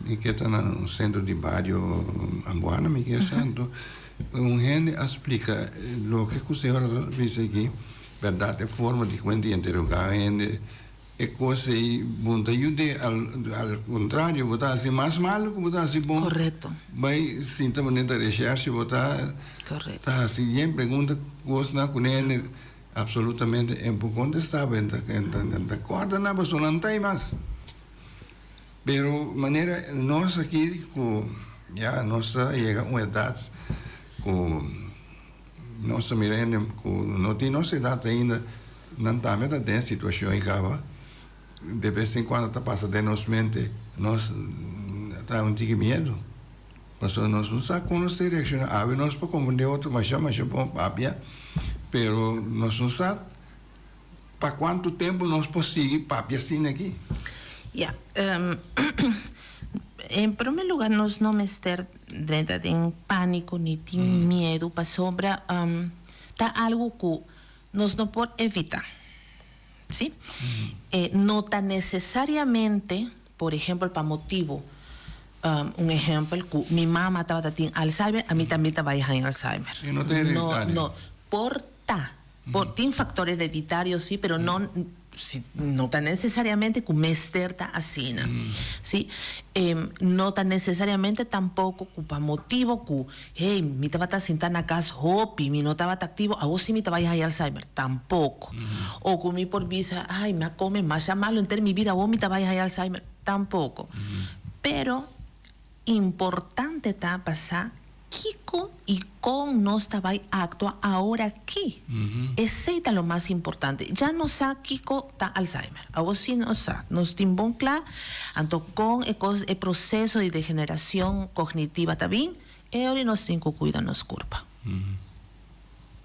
Mi ke ta na un sentro di bario Ambuana mi ke sa anto un hende a splika loke ku señora ta bisa aki bèrdat e forma di kuenta i interogá hende e kos ei bo no ta yud'é al kontrario bo ta hasi mas malu ku bo ta hasi bon bai sinta manera ta reshèrshe bo ta ta hasi yen pregunta kosnan ku hende absolutamente e por kontestá bo e ta kòrda nan pasobra nan ta ei mas. Pero manera nos aki cu ya nos a yega un edad cu nos ta mira hende cu no tin nos edad ainda, nan tambe ta den situacion y caba de bes en cuando ta pasa den nos mente, nos ta un tiki miedo pasobra nos no sa con nos ta reacciona, awe nos por comprende otro masha masha bon papia pero nos no sa. Pa kuantu tempu nos por sigui papia asina aki? Ya, en primer lugar nos no mester drenta den panico ni tin miedu pasobra ta algo cu nos no por evita, si. No ta necesariamente, por ehempel pa motibo, un ehempel cu mi mama tabata tin Alzheimer, ami tambe ta bay haña Alzheimer. Si, no ta hereditario. No, no, por ta. Por tin factor hereditario si, pero no si no ta necesariamente cu mester ta asina. Si, no ta necesariamente tampoco cu pa motibo cu, hey, mi tabata sinta na cas hopi, mi no tabata activo, awor si mi ta bay haya Alzheimer. Tampoco. O cu mi por bisa, ay, mi a come masha malo henter mi bida, awor mi ta bay haya Alzheimer. Tampoco. Pero Importante ta pa sa kiko i kon nos ta bai aktua aworakí. Esei ta lo mas importante. Ya nos sa kiko ta Alzheimer. Awor sí nos sa. Nos tin bon kla. Anto kon e kos, e proseso di degeneracion kognitiva ta bin, e ora nos tin ku kuida nos kurpa.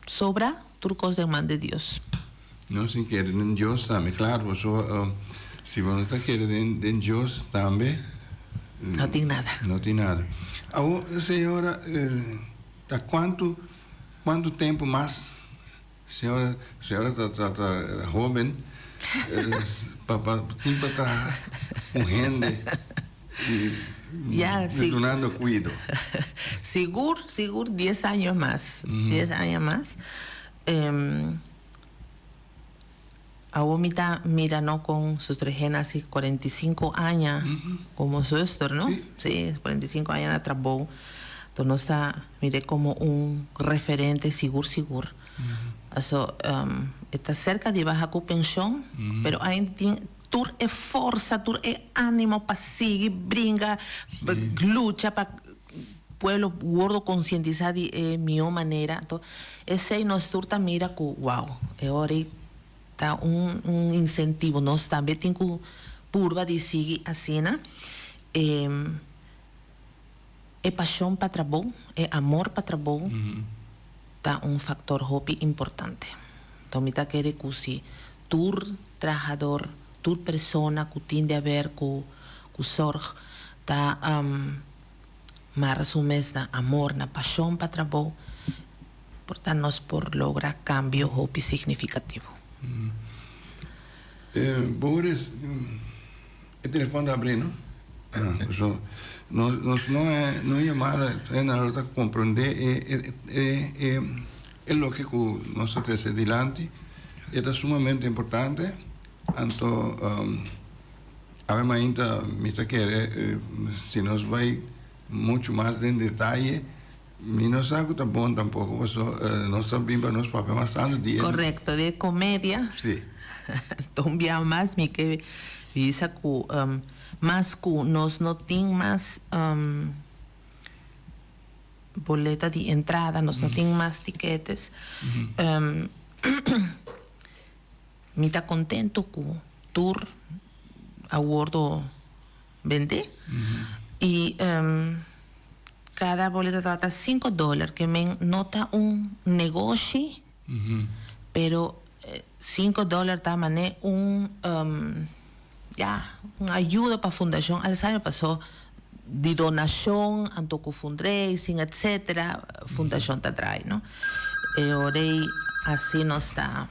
Sobra tur kos den man di Dios. Nos tin kere den Dios tambe, claro, pasobra si bo no ta kere den Dios tambe, No tin nada. No tin nada. Awor, señora, ta cuantu, cuantu tempo mas, señora, señora ta, ta, ta hoben, pa, pa tin pa traha cu hende y Ya, y dunando cuido? Sigur, sigur dies años mas, dies aña mas. Awor mi ta mira no con Zuster Regina haci 45 aña como zuster no? Si, 45 aña na trabou. Enton nos ta mir'e como un referente sigur sigur. Aso e ta cerca di baha cu pension pero ainda tin tur e forsa, tur e animo pa sigui bringa, lucha pa Pueblo wordo konsientisá di e mihó manera. Anto esei nos tur ta mira ku wou, e ora ei ta un un insentivo. Nos tambe tin ku purba di sigui asina. E e pashon pa trabou, e amor pa trabou ta un faktor hopi importante. Anto mi ta kere ku si tur trahador, tur persona ku tin di haber ku ku zorg ta Mara su mes na amor, na pashon pa trabou, por ta nos por logra kambio hopi signifikativo. Boris, e telefon ta abri no? So, nos, nos no e, no yamada e nan lo ta comprende e, e, e, e, e loke ku nos ta trese dilanti, e ta sumamente importante, anto Awe mainta mi ta kere si nos bai muchu mas den detaye mi no sa ku ta bon tampoko paso nos ta bin pa nos papia mas tantu di e. Korekto, di e komedia. Si. Ton bia mas mi ke bisa ku mas ku nos no tin mas boleta di entrada, nos no tin mas tiketes. Mi ta contento cu tur a wordo bende y cada boleta tabata cinco dollar ke men no ta un negoshi pero cinco dollar ta mane un ya un ayuda pa Fundacion Alzheimer paso di donacion anto cu fundraising etcetera fundacion ta draai no e ora ey asi nos ta.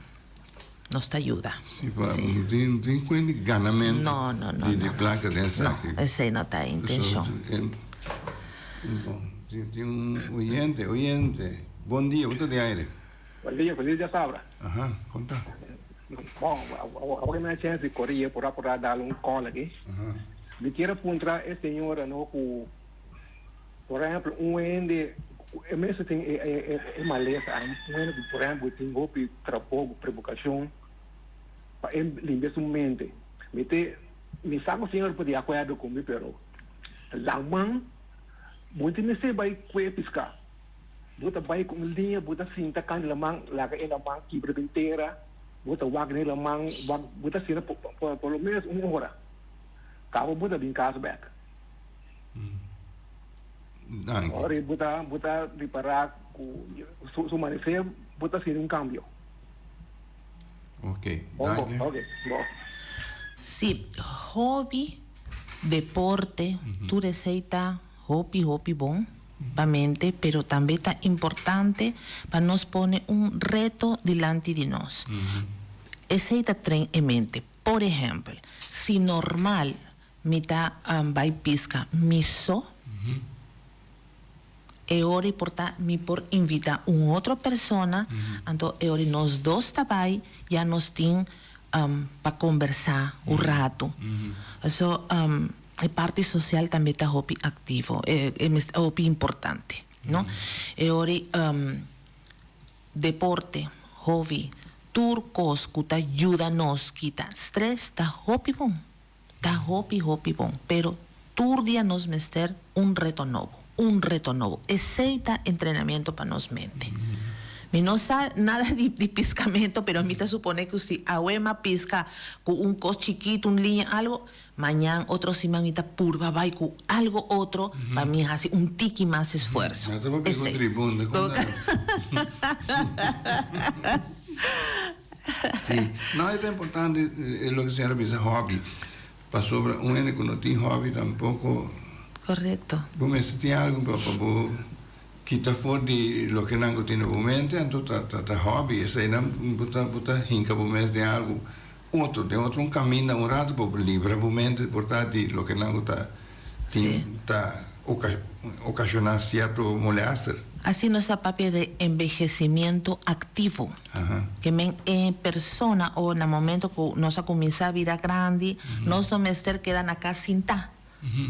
Nos ta yuda. Sí, pa no tin tin kuen di ganamentu No, no, no, di no. plaka den No, esaki. esei no ta e intenshon. Bon, tin tin un oyente, oyente. Bon dia, bo ta den aire. Bon dia, feliz dia sabra. Aha, konta. Bon, awor mi a chens di koria por a por a dal un call aki. Aha. Mi kier a puntra e señora no ku por ehempel un hende e mester tin e e e malesa un hende ku por ehempel tin hopi trabou preocupacion pa e limpia su mente. Mi te mi sa ku señora por di akuerdo ku mi pero laman bo no tin mester bai kue piska. Bo ta bai ku un liña, bo ta sinta kanta laman, laga e laman kibra den tera, bo ta wak den e laman, wak, bo ta sinta por lo menos un ora. Kaba bo ta bin kas bek. Ora bo ta, bo ta ripará ku su maneser, bo ta sinti un kambio. Ok, Bon, bon, danki. ok, bon. Si, hobby, deporte, tur esei ta Hopi hopi bon pa mente pero tambe ta importante pa nos pone un reto dilanti di nos. Esey ta tren e mente. Por ehempel, si normal mi ta bay pisca mi so, e ora por ta mi por invita un otro persona, anto e ora nos dos ta bay ya nos tin pa combersa un rato. So. E parti social tambe ta hopi activo, e e hopi importante, no? E ora deporte, hobby, tur cos cu ta yuda nos kita stress ta hopi bon, ta hopi hopi bon, pero tur dia nos mester un reto nobo, un reto nobo. Esey ta entrenamiento pa nos mente. Mi no sa nada di di piscamento, pero mi ta supone cu si awe m'a pisca cu un cos chikito, un liña, algo, Mañan otro siman mi ta purba bai ku algo otro pa mi hasi un tiki mas esfuerso. Ya ta papia ku tribun de kon ta. Si, no e ta importante loke señora bisa hobby pasobra un hende ku no tin hobby tampoko. Korekto. Bo mester tin algo pa pa bo kita for di loke nan ku tin na bo mente anto ta ta hobby eseinan bo ta bo ta hinka bo mes den algo. Otro, den otro un caminda un rato pa bo libra bo mente por ta di loke nan cu ta tin ta ocasiona cierto molester. Así nos ta papia de envejecimiento activo. Ke men e persona o na momento cu nos a cuminsa bira grandi, nos no mester keda na cas sinta.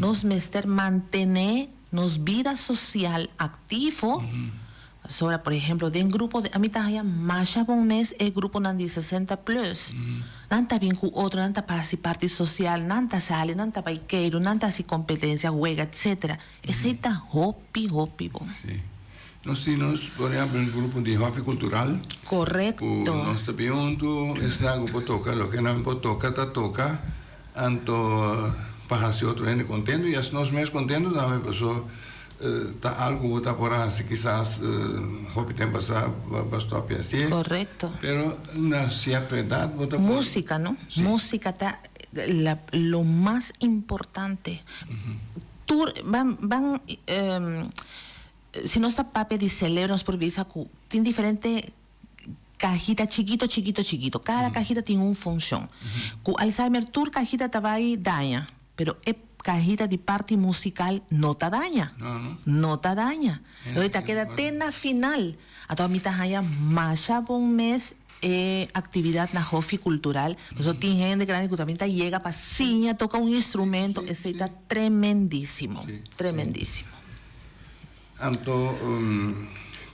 Nos mester mantene nos bida social activo. Pasobra, por ehemplo, den grupo de, ami ta haña masha bon mes e gruponan di sesenta plus. Nan ta bin ku otro, nan ta pa hasi parti sosial, nan ta sali, nan ta bai keiru, nan ta hasi kompetensia, wega, etcetera. Esei ta hopi, hopi bon. Sí. Nos tin nos, por ehemplo, un grupo di hòfi kultural. Korekto. Ku nos ta bin huntu, esnan ku por toka loke nan por toka ta toka, anto pa hasi otro hende kontentu i hasi nos mes kontentu tambe, paso Ta algo ku bo ta por hasi kisas hopi tempu pasá bo a stòp di hasié. Korekto. Pero na sierto edat bo ta por. Músika, no? Sí. Músika ta la lo mas importante. Tur ban ban si nos ta papia di selebro nos por bisa ku tin diferente kajita chikito chikito chikito. Kada kajita tin un funshon. Ku Alzheimer tur kajita ta bai daña, pero e kajita di parti musikal no ta daña. No ta daña. Lo ta keda te na final. Anto mi ta haña masha bon mes e aktividat na Hofi Kultural. Pasobra tin hende grandi ku tambe ta yega pa siña toka un instrumento. Esei ta tremendísimo. Tremendísimo. Anto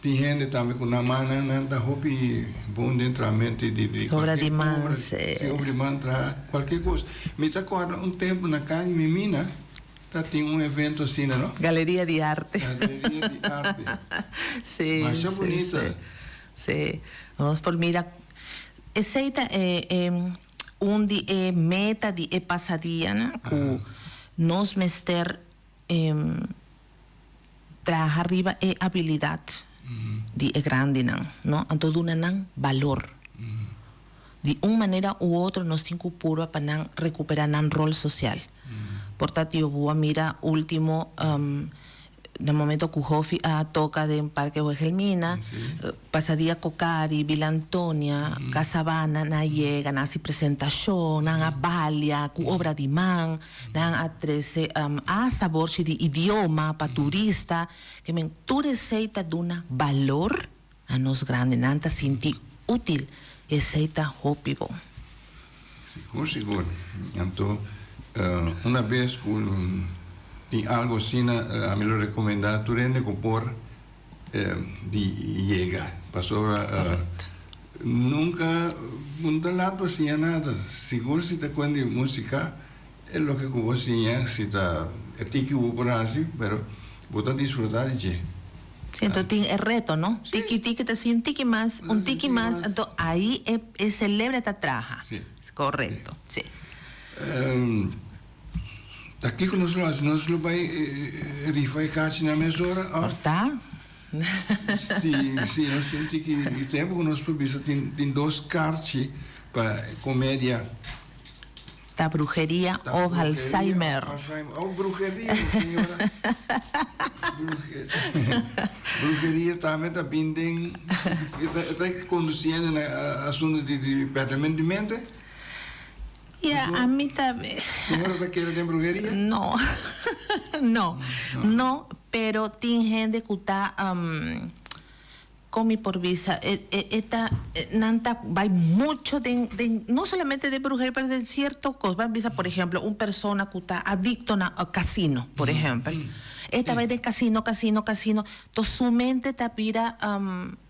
tin hende tambe ku nan mannan nan ta hopi bon den trahamento di di Obra di kualke man, obra, sí. si obra di man traha kualke kos. Mi ta kòrda un tempu na kas di mi mina ta tin un evento asina no. Galeria di arte. Galeria di arte. Sí, Masha sí, bunita. sí. Sí. Nos por mira esei ta e e un di e meta di e pasadianan ku nos mester Traha riba e abilidat di e grandinan, no? Anto duna nan balor. Di un manera u otro nos tin ku purba pa nan rekuperá nan ròl sosial. Por ta tio bo a mira último. Na momento ku Hofi a toka den Parke Wegelmina, Pasadia Cocari, Villa Antonia, Casabana, nan a yega, nan a hasi presentashon, nan a balia ku obra di man, nan a trese hasta borchi di idioma pa turista. Ke men tur esei ta duna balor na nos grandinan ta sinti útil. Esei ta hopi bon. Sigur, sigur. Anto, una bes ku tin algu asina, ami lo rekomendá tur hende ku por di yega. Pasobra nunka bo no ta lat pa siña nada. Sigur si ta kuent di músika, e loke ku bo siña si ta e tiki ku bo por hasi, pero bo ta disfrutá di dje. Sí, anto tin e reto, no? Tiki tiki ta siña un tiki mas, un tiki mas, anto ahí e e celebra ta traha. Sí. Correcto, sí. Ta kiko nos lo hasi? Nos lo bai rifa e kachinan mesora òf? Por ta. Sí, sí, nos tin un tiki di tempu ku nos por bisa tin tin dos karchi pa komedia. Ta bruheria of Alzheimer. Oh, bruheria, señora. Bruheria tambe ta bin den, e ta conduciendo na asunto di perdimento di mente? Ya, a mi ta. Señora ta kere den bruheria? No, no, no, pero tin hende cu ta. Con mi por bisa, e e ta, nan ta bay mucho den, den, no solamente den bruheria, pero den cierto cos. Ban bisa, por ejemplo, un persona cu ta adicto na casino, por ejemplo. E ta bay den casino, casino, casino, to su mente ta bira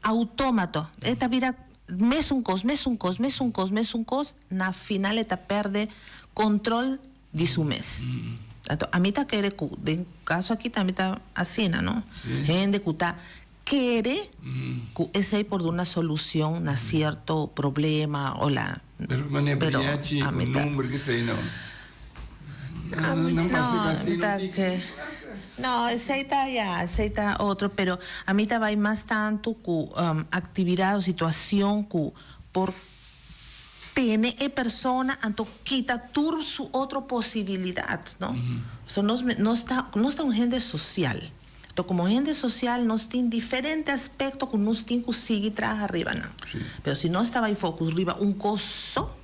automato. E ta bira mesun cos, mesun cos, mesun cos, mesun cos, na final e ta perde control di su mes. Anto, ami ta kere cu den caso aki tambe ta asina, no? Hende cu ta Kere ku esei por duna solucion na cierto problema o la. Pero mane briachi cu number ki esei no. Nan parse casi no tin. No, esei ta ya, esei ta otro, pero ami ta bai mas tanto cu actividad o situacion cu por tene e persona anto kita tur su otro posibilidad, no. So nos nos ta nos ta un hende social. Anto komo hende sosial nos tin diferente aspekto ku nos tin ku sigui traha riba nan. Pero si nos ta bai fokus riba un kos so,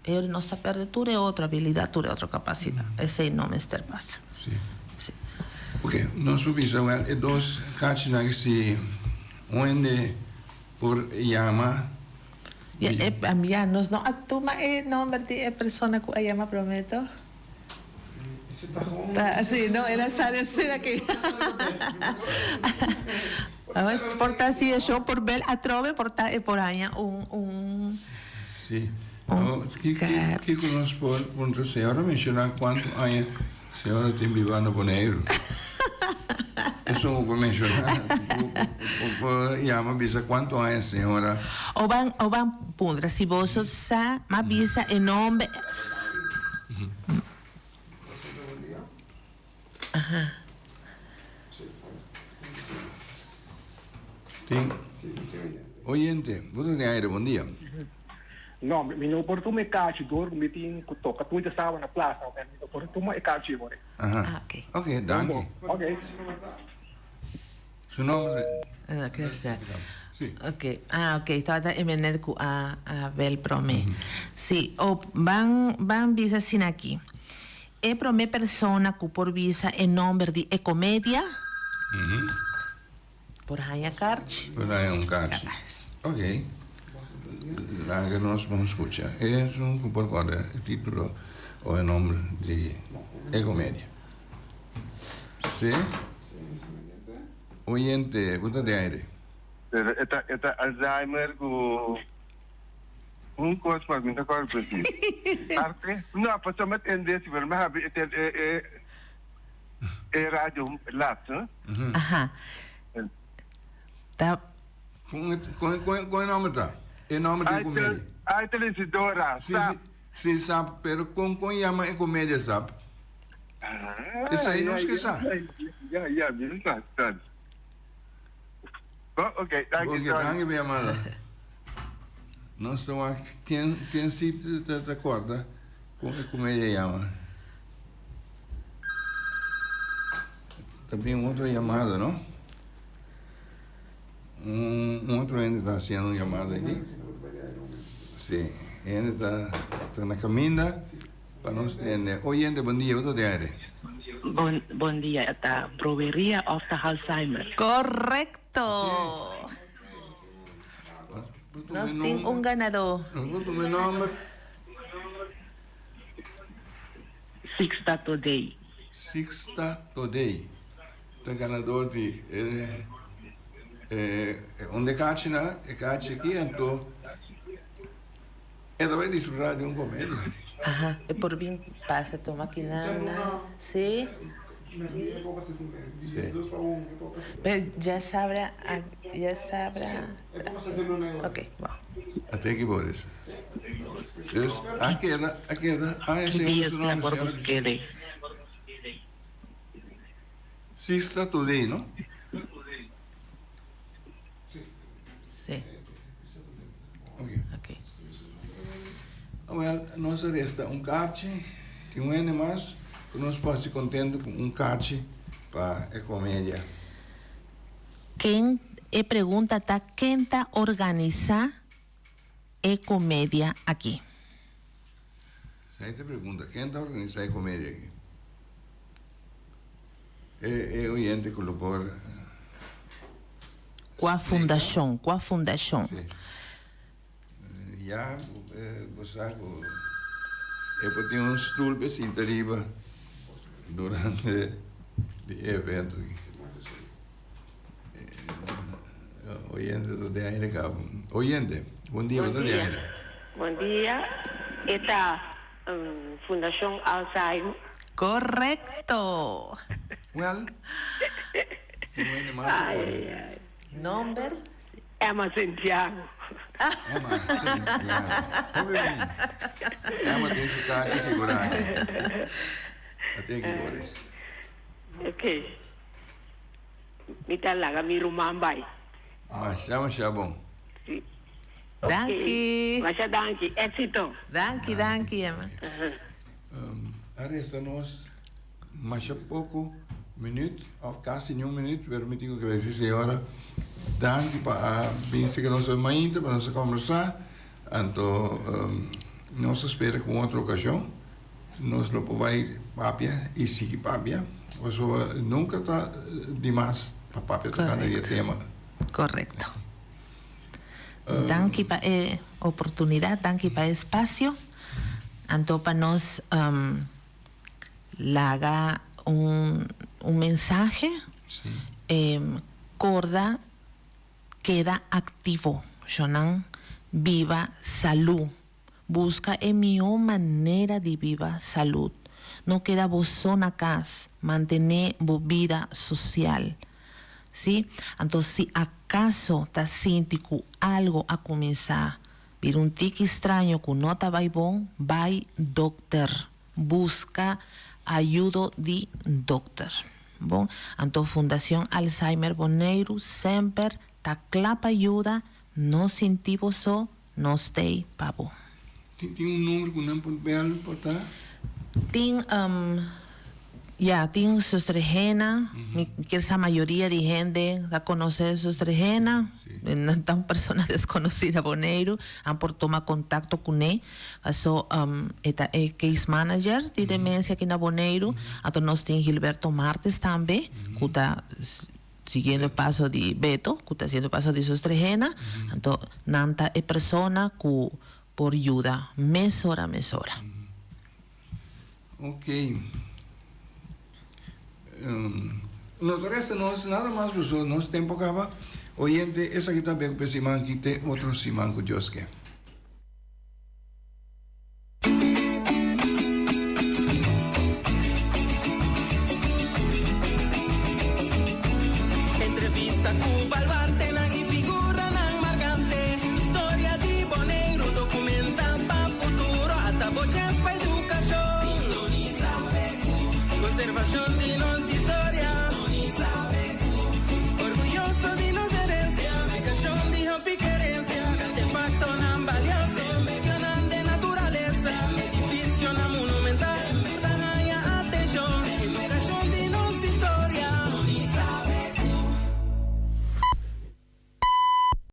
e ora nos ta pèrdè tur e otro abilidat, tur e otro kapasidat. Esei no mester pasa. Sí. Oke, nos por bisa wèl e dos kachinan si un hende por yama. Ya, ya, nos no a tuma e nomber di e persona ku a yama promé to. Sí, no, el a sali asina aki. Por ta si e show por bel atrobe, por ta e por haña un un Sí. Kiko kiko nos por puntra señora menshoná kuantu aña señora tin biba na Boneiru. Eso bo por menshoná. Bo por yama bisa kuantu aña señora. O ban o ban puntra si boso sa m'a bisa e nomber. Tin oyente, bo ta den aire, bon dia. No, mi no por tuma e kachi dor ku mi tin ku toka tur djasawa na plasa, mi no por tuma e kachi ora. Aha. Ok, danki. Ok. Su nomber Sí. Ok, ah ok, tabata e meneer ku a a bel prome. Sí, o ban ban bisa asina aki. E prome persona ku por bisa e nomber di e komedia por haña karchi. Por haña un karchi. Ok. Laga nos bon skucha. Esun ku por kòrda e título o e nomber di e komedia. Sí? Oyente, bo ta den aire. Pero e ta e ta Alzheimer ku un kos mas mi ta kòrda presis. Arte? No, pasobra mi a tende si pero mi a habri e tel e e e radio lat. Aha. Ta. Kon kon kon kon e nòmber ta? E nòmber di e komedia. Ai Telesidora, Si si si sap pero kon kon yama e komedia sap? Esei nos ke sa. Ya, ya, mi sa, sa. Bo, ok, danki, Ok, sorry. danki pa yamada. Nos ta wak ken, ken si ta, ta korda kon e komedia yama. Ta bin un otro yamada, no? Un otro hende ta haciendo un yamada aki. Sí, hende ta ta na caminda pa nos tende. Oyente, bon dia, bo ta den aire. Bon bon dia, ta broweria of ta Alzheimer? Correcto! Nos tin un ganadó. Nos por tuma e nomber. Sixta Todey. Sixta Todey ta ganador di e un de kachinan, e kachi aki, anto e ta bai disfruta di un komedia. Aha, e por bin pasa tuma kinan, si. Pero ya sabra, ya sabra. Ok, bon. A teki Boris. Dus a keda, a keda, a e señora su nomber, señora Bishop. Sista Today, no? Sí. Ok. Ok. Well, nos a resta un karchi, tin un hende mas ku nos por hasi kontentu ku un karchi pa e komedia. Ken, e pregunta ta ken ta organisa e komedia aki? Esei ta e pregunta, ken ta organisa e komedia aki? E e oyente ku lo por. Kua fundashon? Kua fundashon? Si. Ya bo sa ku e por tin un stul pa e sinta riba durante di e evento aki. Oyente ta den aire kaba. Oyente, bon dia, bo ta den aire. Bon dia, e ta Fundashon Alzheimer. Korekto! Wel, tin un hende mas awor. Nomber? Emma Santiago. Emma Santiago. Hopi bon. Emma tin su kachi sigurá aki. A teki Boris. Ok. Mi ta laga mi ruman bai. Masha masha bon. Si. Danki. Masha danki. Éxito. Danki danki Emma. A resta nos masha poko minuut of kasi ni un minuut pero mi tin ku gradisi señora danki pa a bin seka nos hoy mainta pa nos a kombersá anto nos ta spera ku un otro okashon nos lo por bai papia i sigui papia pasobra nunka ta dimas pa papia tokante di e tema. Korekto. Danki pa e oportunidat, danki pa e espasio. Anto pa nos laga un un mensahe, korda keda aktivo, shonnan biba salú. Buska e mihó manera di biba salud. No keda bo so na kas, mantené bo bida sosial. Sí, anto si akaso ta sinti ku algo a kuminsá bira un tiki straño ku no ta bai bon, bai dokter. Buska ayudo di dokter. Bon, anto Fundacion Alzheimer Boneiru semper ta kla pa yuda, no sinti bo so, Nos t'ei pa bo. Tin tin un number ku nan por bel por ta? Tin ya tin Zuster Hena, mi kier sa mayoria di hende ta konosé Zuster Hena, no ta un persona deskonosí na Boneiru, nan por tuma kontakto kuné, paso e ta e case manager di demensia aki na Boneiru, anto nos tin Gilberto Martes tambe ku ta Siguiendo e paso di Beto, ku ta haciendo e paso di Zuster Hena, anto nan ta e persona ku por yuda mesora mesora. Ok. No ta resta nos nada mas pasobra nos tempo a caba. Oyente, esaki ta bek pa e siman aki te otro siman ku Dios ke. Entrevista cu Baluarte.